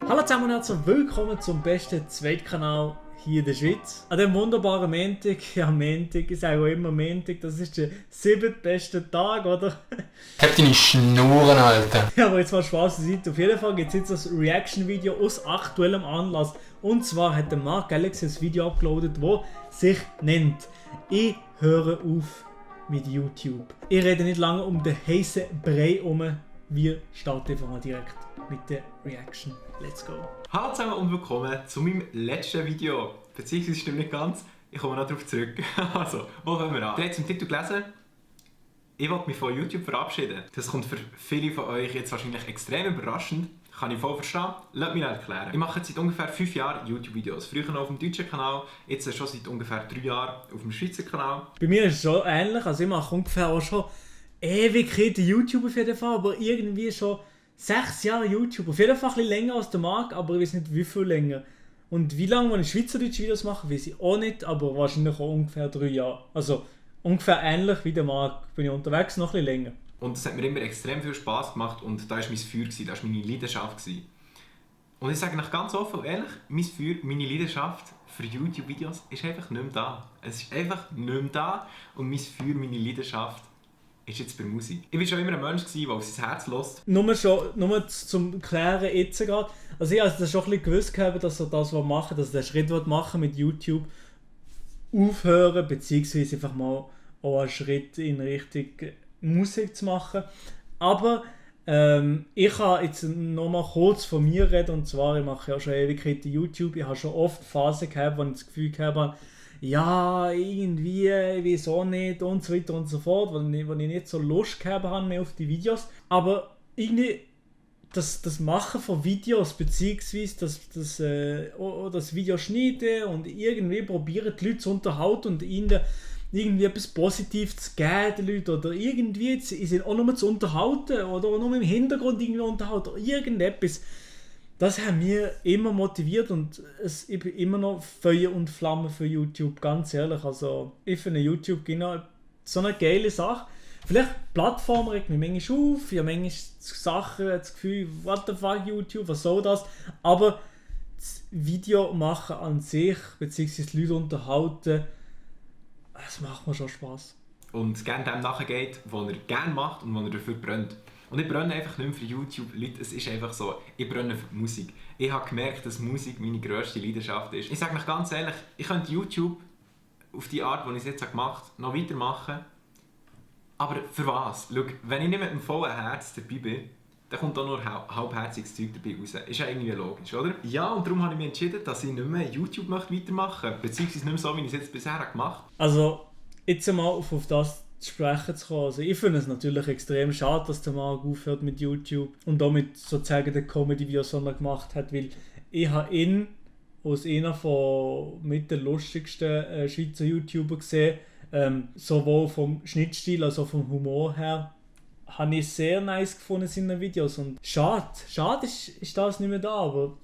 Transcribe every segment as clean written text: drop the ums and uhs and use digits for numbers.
Hallo zusammen und herzlich willkommen zum besten Zweitkanal hier in der Schweiz. An diesem wunderbaren Montag, ich sage auch immer Montag, das ist der 7. beste Tag, oder? Hab deine Schnurren, Alter. Ja, aber jetzt mal Spaß beiseite. Auf jeden Fall gibt es jetzt das Reaction-Video aus aktuellem Anlass. Und zwar hat der Mark Galaxy ein Video upgeloadet, das sich nennt «Ich höre auf mit YouTube». Ich rede nicht lange um den heißen Brei herum. Wir starten einfach mal direkt mit der Reaction. Let's go! Hallo zusammen und willkommen zu meinem letzten Video. Beziehungsweise stimmt nicht ganz, ich komme noch darauf zurück. Also, wo kommen wir an? Ihr habt es im Titel gelesen, ich will mich von YouTube verabschieden. Das kommt für viele von euch jetzt wahrscheinlich extrem überraschend. Kann ich voll verstehen. Lasst mich erklären. Ich mache jetzt seit ungefähr 5 Jahren YouTube-Videos. Früher noch auf dem deutschen Kanal, jetzt schon seit ungefähr 3 Jahren auf dem Schweizer Kanal. Bei mir ist es schon ähnlich, also ich mache ungefähr auch schon Ewigkeiten YouTube auf jeden Fall, aber irgendwie schon 6 Jahre YouTube. Auf jeden Fall ein bisschen länger als der Marc, aber ich weiß nicht wie viel länger. Und wie lange ich schweizerdeutsche Videos mache, weiß ich auch nicht, aber wahrscheinlich auch ungefähr 3 Jahre. Also ungefähr ähnlich wie der Marc bin ich unterwegs, noch ein bisschen länger. Und es hat mir immer extrem viel Spass gemacht und da war mein Feuer, das war meine Leidenschaft. Und ich sage euch ganz offen und ehrlich, mein Feuer, meine Leidenschaft für YouTube-Videos ist einfach nicht mehr da. Es ist einfach nicht mehr da und mein Feuer, meine Leidenschaft ist jetzt bei Musik. Ich war schon immer ein Mensch, der auf sein Herz hört. Nur zum Klären jetzt gerade. Also ich habe das schon ein bisschen gewusst gehabt, dass er das machen, dass er den Schritt machen mit YouTube aufhören, beziehungsweise einfach mal auch einen Schritt in Richtung Musik zu machen. Aber ich kann jetzt noch mal kurz von mir reden, und zwar, ich mache ja schon Ewigkeiten YouTube. Ich habe schon oft Phasen gehabt, wo ich das Gefühl habe, ja, irgendwie, wieso nicht und so weiter und so fort, weil ich nicht so Lust gehabt habe mehr auf die Videos. Aber irgendwie das Machen von Videos, beziehungsweise das Video schneiden und irgendwie probieren die Leute zu unterhalten und ihnen irgendwie etwas Positives zu geben den Leuten oder irgendwie sie auch nur zu unterhalten oder auch nur im Hintergrund irgendwie unterhalten oder irgendetwas. Das hat mich immer motiviert und ich bin immer noch Feuer und Flamme für YouTube, ganz ehrlich. Also ich finde YouTube genau so eine geile Sache. Vielleicht die Plattform regt mich manchmal auf, ich habe manchmal Sachen, das Gefühl, what the fuck YouTube, was soll das? Aber das Video machen an sich, beziehungsweise die Leute unterhalten, das macht mir schon Spass. Und gerne dem nachgeht, was er gerne macht und was er dafür brennt. Und ich brenne einfach nicht mehr für YouTube, Leute, es ist einfach so, ich brenne für Musik. Ich habe gemerkt, dass Musik meine grösste Leidenschaft ist. Ich sage euch ganz ehrlich, ich könnte YouTube auf die Art, wie ich es jetzt gemacht habe, noch weitermachen. Aber für was? Schau, wenn ich nicht mit einem vollen Herz dabei bin, dann kommt auch nur halbherziges Zeug dabei raus. Ist ja irgendwie logisch, oder? Ja, und darum habe ich mich entschieden, dass ich nicht mehr YouTube weitermachen möchte. Beziehungsweise nicht mehr so, wie ich es jetzt bisher gemacht habe. Also, jetzt mal auf das zu sprechen zu kommen. Also ich finde es natürlich extrem schade, dass der Marc aufhört mit YouTube und damit sozusagen den Comedy-Videos, die er gemacht hat, weil ich habe ihn als einer von mit den lustigsten Schweizer YouTuber gesehen, sowohl vom Schnittstil als auch vom Humor her, habe ich sehr nice gefunden in seinen Videos und schade ist das nicht mehr da, aber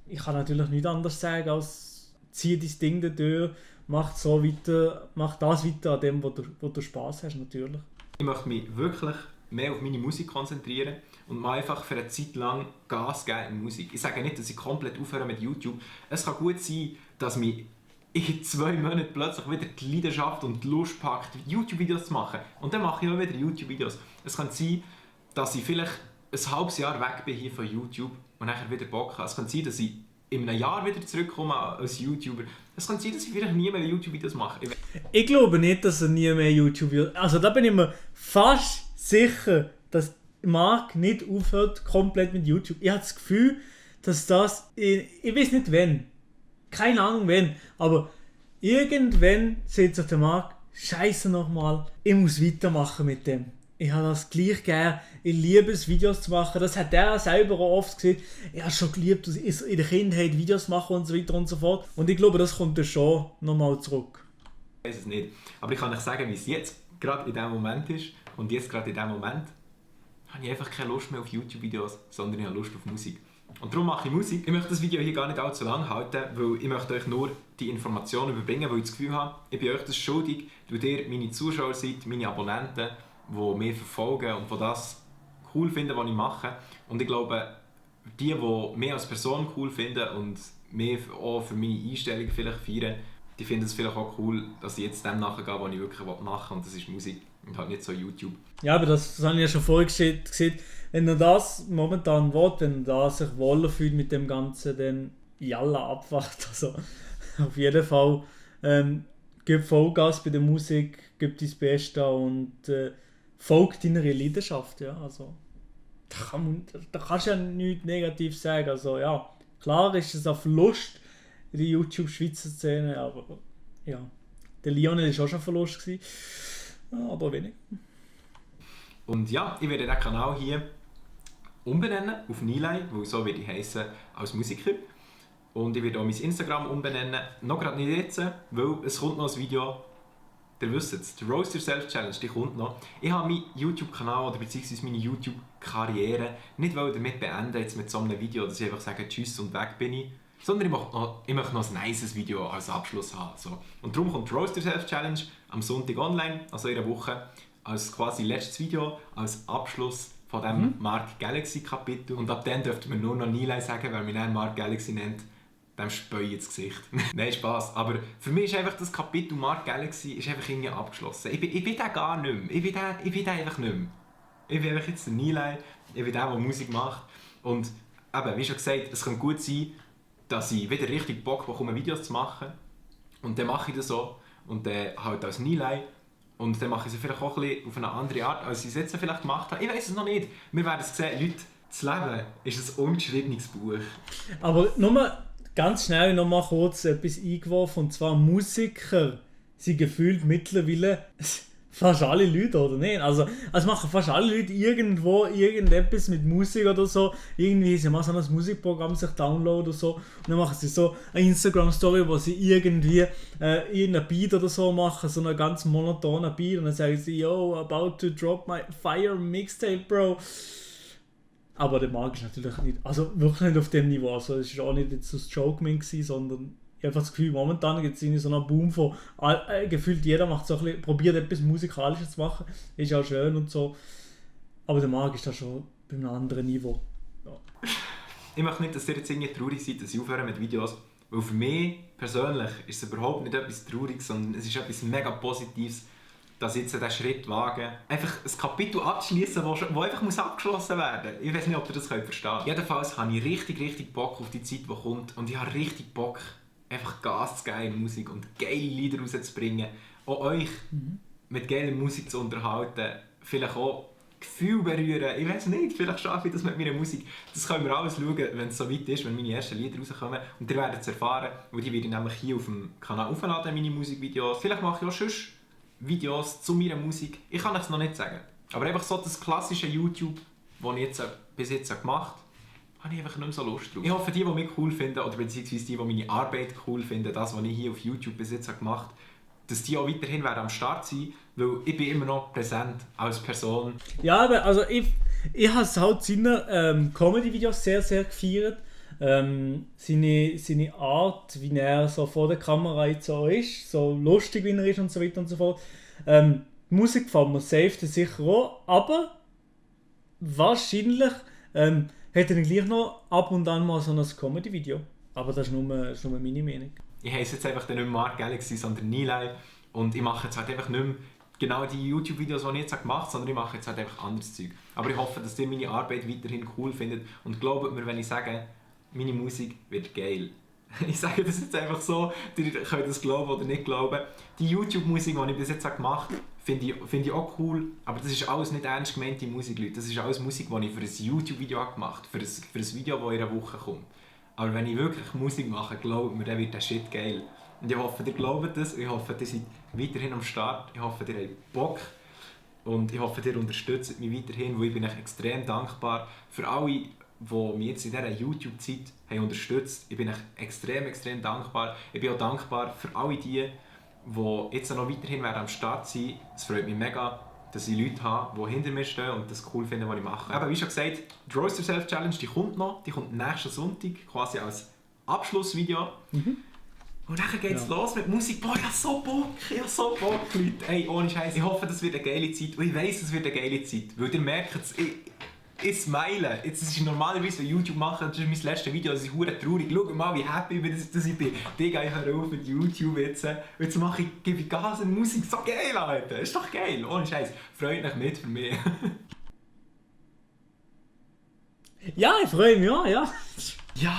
ich kann natürlich nichts anderes sagen als zieh dein Ding dadurch, mach das weiter an dem, wo du Spass hast, natürlich. Ich möchte mich wirklich mehr auf meine Musik konzentrieren und mal einfach für eine Zeit lang Gas geben in Musik. Ich sage nicht, dass ich komplett aufhöre mit YouTube. Es kann gut sein, dass mich in 2 Monaten plötzlich wieder die Leidenschaft und die Lust packt, YouTube-Videos zu machen. Und dann mache ich auch wieder YouTube-Videos. Es kann sein, dass ich vielleicht ein halbes Jahr weg bin hier von YouTube und nachher wieder Bock habe. Es kann sein, dass ich in einem Jahr wieder zurückkomme als YouTuber. Es kann sein, dass ich vielleicht nie mehr YouTube-Videos mache. Ich glaube nicht, dass er nie mehr YouTube-Videos... Also da bin ich mir fast sicher, dass Marc nicht aufhört komplett mit YouTube. Ich habe das Gefühl, dass das... Ich weiß nicht wann. Keine Ahnung wann. Aber irgendwann sieht sich der Marc, Scheiße nochmal, ich muss weitermachen mit dem. Ich habe das gleich gerne. Ich liebe es, Videos zu machen. Das hat er selber auch oft gesehen. Er hat schon geliebt, in der Kindheit Videos machen und so weiter und so fort. Und ich glaube, das kommt dann schon nochmal zurück. Ich weiß es nicht. Aber ich kann euch sagen, wie es jetzt gerade in diesem Moment ist. Und jetzt gerade in diesem Moment habe ich einfach keine Lust mehr auf YouTube-Videos, sondern ich habe Lust auf Musik. Und darum mache ich Musik. Ich möchte das Video hier gar nicht allzu lang halten, weil ich möchte euch nur die Informationen überbringen, weil ich das Gefühl habe, ich bin euch das schuldig, weil ihr meine Zuschauer seid, meine Abonnenten, die mich verfolgen und die das cool finden, was ich mache. Und ich glaube, die mich als Person cool finden und mich auch für meine Einstellung vielleicht feiern, die finden es vielleicht auch cool, dass ich jetzt dem nachgehe, was ich wirklich machen will. Und das ist Musik und halt nicht so YouTube. Ja, aber das habe ich ja schon vorher gesehen. Wenn er das momentan will, wenn er sich wohler fühlt mit dem Ganzen, dann jalla abwacht. Also auf jeden Fall gib Vollgas bei der Musik, gib dein Beste und folgt deiner Leidenschaft. Ja, also, da kannst du ja nichts Negatives sagen. Also ja, klar ist es ein Verlust in der YouTube-Schweizer Szene, aber ja, der Lionel war auch schon ein Verlust gewesen, aber wenig. Und ja, ich werde den Kanal hier umbenennen auf Nilay, weil so werde ich heissen als Musiker. Und ich werde auch mein Instagram umbenennen, noch gerade nicht jetzt, weil es kommt noch ein Video, ihr wisst es, die Roast Yourself Challenge, die kommt noch. Ich habe meinen YouTube-Kanal oder beziehungsweise meine YouTube-Karriere nicht damit beenden, jetzt mit so einem Video, dass ich einfach sage Tschüss und weg bin ich, sondern ich möchte noch ein nices Video als Abschluss haben. So. Und darum kommt die Roast Yourself Challenge am Sonntag online, also in einer Woche, als quasi letztes Video, als Abschluss von dem Mark Galaxy Kapitel. Und ab dann dürfte man nur noch Nilay sagen, weil man ihn Mark Galaxy nennt. Dem Speu ins Gesicht. Nein, Spass. Aber für mich ist einfach das Kapitel Mark Galaxy ist einfach irgendwie abgeschlossen. Ich bin der gar nicht mehr. Ich bin der einfach nicht mehr. Ich bin einfach jetzt der Nilay. Ich bin der Musik macht. Und eben, wie schon gesagt, es kann gut sein, dass ich wieder richtig Bock bekomme, Videos zu machen. Und dann mache ich das so. Und dann halt als Nilay. Und dann mache ich sie vielleicht auch ein bisschen auf eine andere Art, als ich es jetzt vielleicht gemacht habe. Ich weiß es noch nicht. Wir werden es sehen. Leute, das Leben ist ein ungeschriebenes Buch. Aber nur ganz schnell noch mal kurz etwas eingeworfen. Und zwar Musiker sind gefühlt mittlerweile fast alle Leute, oder nicht? Also machen fast alle Leute irgendwo irgendetwas mit Musik oder so. Irgendwie sie machen so ein Musikprogramm sich downloaden oder so. Und dann machen sie so eine Instagram-Story, wo sie irgendwie irgendein Beat oder so machen, so einen ganz monotonen Beat. Und dann sagen sie, yo, about to drop my fire mixtape, bro. Aber der Markt ist natürlich nicht, also wirklich nicht auf dem Niveau. Also es war auch nicht jetzt so ein Joke gewesen, sondern ich habe das Gefühl, momentan gibt es so einen Boom von gefühlt jeder macht so ein bisschen, probiert etwas Musikalisches zu machen. Ist auch schön und so. Aber der Markt ist da schon bei einem anderen Niveau. Ja. Ich möchte nicht, dass ihr jetzt irgendwie traurig seid, dass ich aufhöre mit Videos. Weil für mich persönlich ist es überhaupt nicht etwas Trauriges, sondern es ist etwas mega Positives, dass ich jetzt diesen Schritt wage. Einfach ein Kapitel abzuschließen, das einfach abgeschlossen werden muss. Ich weiß nicht, ob ihr das verstehen könnt. Jedenfalls habe ich richtig Bock auf die Zeit, die kommt. Und ich habe richtig Bock, einfach Gas zu geben in Musik und geile Lieder rauszubringen. Auch euch mit geiler Musik zu unterhalten. Vielleicht auch Gefühle berühren. Ich weiß nicht, vielleicht schaffe ich das mit meiner Musik. Das können wir alles schauen, wenn es so weit ist, wenn meine ersten Lieder rauskommen. Und ihr werdet es erfahren, weil die werde ich nämlich hier auf dem Kanal aufladen, meine Musikvideos. Vielleicht mache ich auch sonst Videos zu meiner Musik. Ich kann es noch nicht sagen. Aber einfach so das klassische YouTube, das ich jetzt, bis jetzt gemacht habe, habe ich einfach nicht mehr so Lust drauf. Ich hoffe, die mich cool finden, oder beziehungsweise die meine Arbeit cool finden, das, was ich hier auf YouTube bis jetzt gemacht habe, dass die auch weiterhin am Start sein, weil ich bin immer noch präsent als Person. Ja, aber also ich habe es halt seine Comedy-Videos sehr, sehr gefeiert. Seine Art, wie er so vor der Kamera jetzt so ist, so lustig wie er ist und so weiter und so fort. Die Musik gefällt mir safe sicher auch, aber wahrscheinlich hat er gleich noch ab und an mal so ein Comedy-Video. Aber das ist nur meine Meinung. Ich heiße jetzt einfach nicht mehr Mark Galaxy, sondern Nilay. Und ich mache jetzt halt einfach nicht mehr genau die YouTube-Videos, die ich jetzt gemacht habe, sondern ich mache jetzt halt einfach anderes Zeug. Aber ich hoffe, dass ihr meine Arbeit weiterhin cool findet. Und glaubt mir, wenn ich sage, meine Musik wird geil. Ich sage das jetzt einfach so, ihr könnt das glauben oder nicht glauben. Die YouTube-Musik, die ich bis jetzt gemacht habe, finde ich auch cool. Aber das ist alles nicht ernst gemeinte Musik, Leute. Das ist alles Musik, die ich für ein YouTube-Video gemacht habe. Für ein Video, das in einer Woche kommt. Aber wenn ich wirklich Musik mache, glaubt mir, dann wird der Shit geil. Und ich hoffe, ihr glaubt das. Ich hoffe, ihr seid weiterhin am Start. Ich hoffe, ihr habt Bock. Und ich hoffe, ihr unterstützt mich weiterhin, weil ich bin euch extrem dankbar für alle, die mich jetzt in dieser YouTube-Zeit unterstützt. Ich bin euch extrem dankbar. Ich bin auch dankbar für alle die jetzt noch weiterhin am Start sind. Es freut mich mega, dass ich Leute habe, die hinter mir stehen und das cool finden, was ich mache. Aber wie schon gesagt, die Roast Yourself Challenge, die kommt noch. Die kommt nächsten Sonntag, quasi als Abschlussvideo. Und dann geht es los mit Musik. Boah, ich habe so Bock, Leute. Ey, ohne Scheiß. Ich hoffe, das wird eine geile Zeit. Und ich weiss, es wird eine geile Zeit. Weil ihr merkt es, Ich smile. Jetzt ist normalerweise, wenn YouTube mache, das ist mein letztes Video, das ist hure traurig. Schau mal, wie happy ich bin, dass ich bin. Digga, ich höre auf mit YouTube jetzt. Jetzt gebe ich Gas in Musik. So geil, Alter. Ist doch geil. Ohne Scheiß. Freut euch mit für mich. Ja, ich freue mich auch, ja. Ja.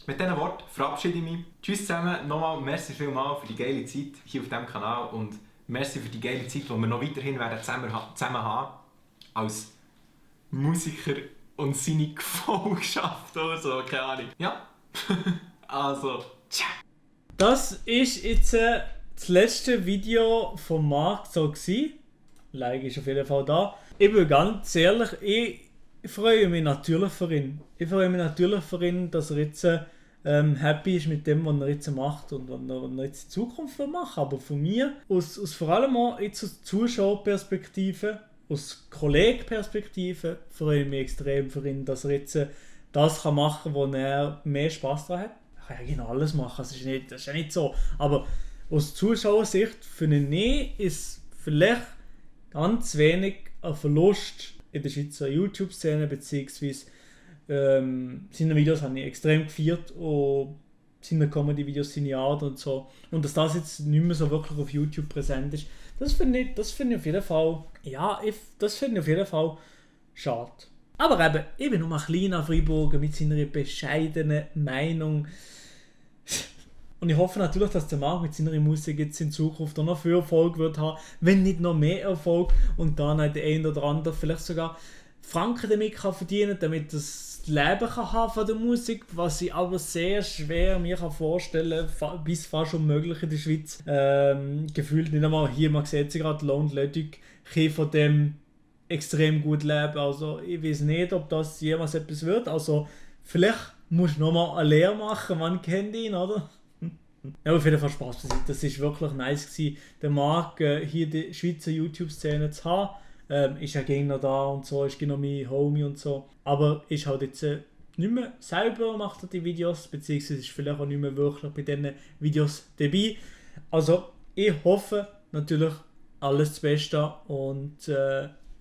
Mit diesen Worten verabschiede ich mich. Tschüss zusammen. Nochmal merci vielmals für die geile Zeit hier auf diesem Kanal. Und merci für die geile Zeit, die wir noch weiterhin werden zusammen haben. Als Musiker und seine Gefolgschaft oder so, keine Ahnung. Ja, also, tja. Das ist jetzt das letzte Video von Marc so gewesen. Like ist auf jeden Fall da. Ich bin ganz ehrlich, ich freue mich natürlich für ihn. Ich freue mich natürlich für ihn, dass er jetzt happy ist mit dem, was er jetzt macht und was er jetzt in Zukunft machen will. Aber von mir, aus vor allem auch jetzt aus Zuschauerperspektive, aus Kollegperspektive, freue ich mich extrem für ihn, dass er jetzt das machen kann, wo er mehr Spass daran hat. Er kann ja genau alles machen, das ist ja nicht so. Aber aus Zuschauersicht finde ich, ist vielleicht ganz wenig ein Verlust in der Schweizer YouTube-Szene, beziehungsweise seine Videos habe ich extrem gefeiert und seine Comedy-Videos, seine Art und so. Und dass das jetzt nicht mehr so wirklich auf YouTube präsent ist, das finde ich auf jeden Fall, das finde ich auf jeden Fall schade. Aber eben, ich bin nur ein kleiner Freiburger mit seiner bescheidenen Meinung. Und ich hoffe natürlich, dass der Marc mit seiner Musik jetzt in Zukunft auch noch viel Erfolg wird haben, wenn nicht noch mehr Erfolg und dann der ein oder andere vielleicht sogar Franken damit kann verdienen, damit das Leben kann haben von der Musik, was ich aber sehr schwer mir vorstellen kann, bis fast unmöglich in der Schweiz. Gefühlt nicht einmal hier, man sieht sie gerade, Lohn Ludwig kann von dem extrem gut leben. Also ich weiß nicht, ob das jemals etwas wird. Also vielleicht musst du nochmal eine Lehre machen, man kennt ihn, oder? Ja, auf jeden Fall Spaß passiert. Das war wirklich nice gewesen, den Marc hier die Schweizer YouTube-Szene zu haben. Ist ja Gegner da und so, ist genau mein Homie und so. Aber ist halt jetzt nicht mehr selber, macht er die Videos, beziehungsweise ist vielleicht auch nicht mehr wirklich bei diesen Videos dabei. Also ich hoffe natürlich alles das Beste und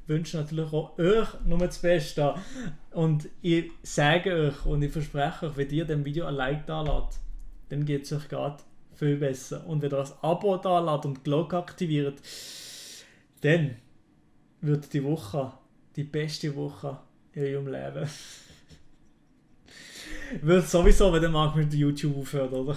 wünsche natürlich auch euch nur das Beste. Und ich sage euch und ich verspreche euch, wenn ihr dem Video ein Like da lasst, dann geht es euch gerade viel besser. Und wenn ihr ein Abo da lasst und die Glocke aktiviert, dann wird die Woche die beste Woche in eurem Leben. Wird sowieso, wenn der Marc mit YouTube aufhört, oder?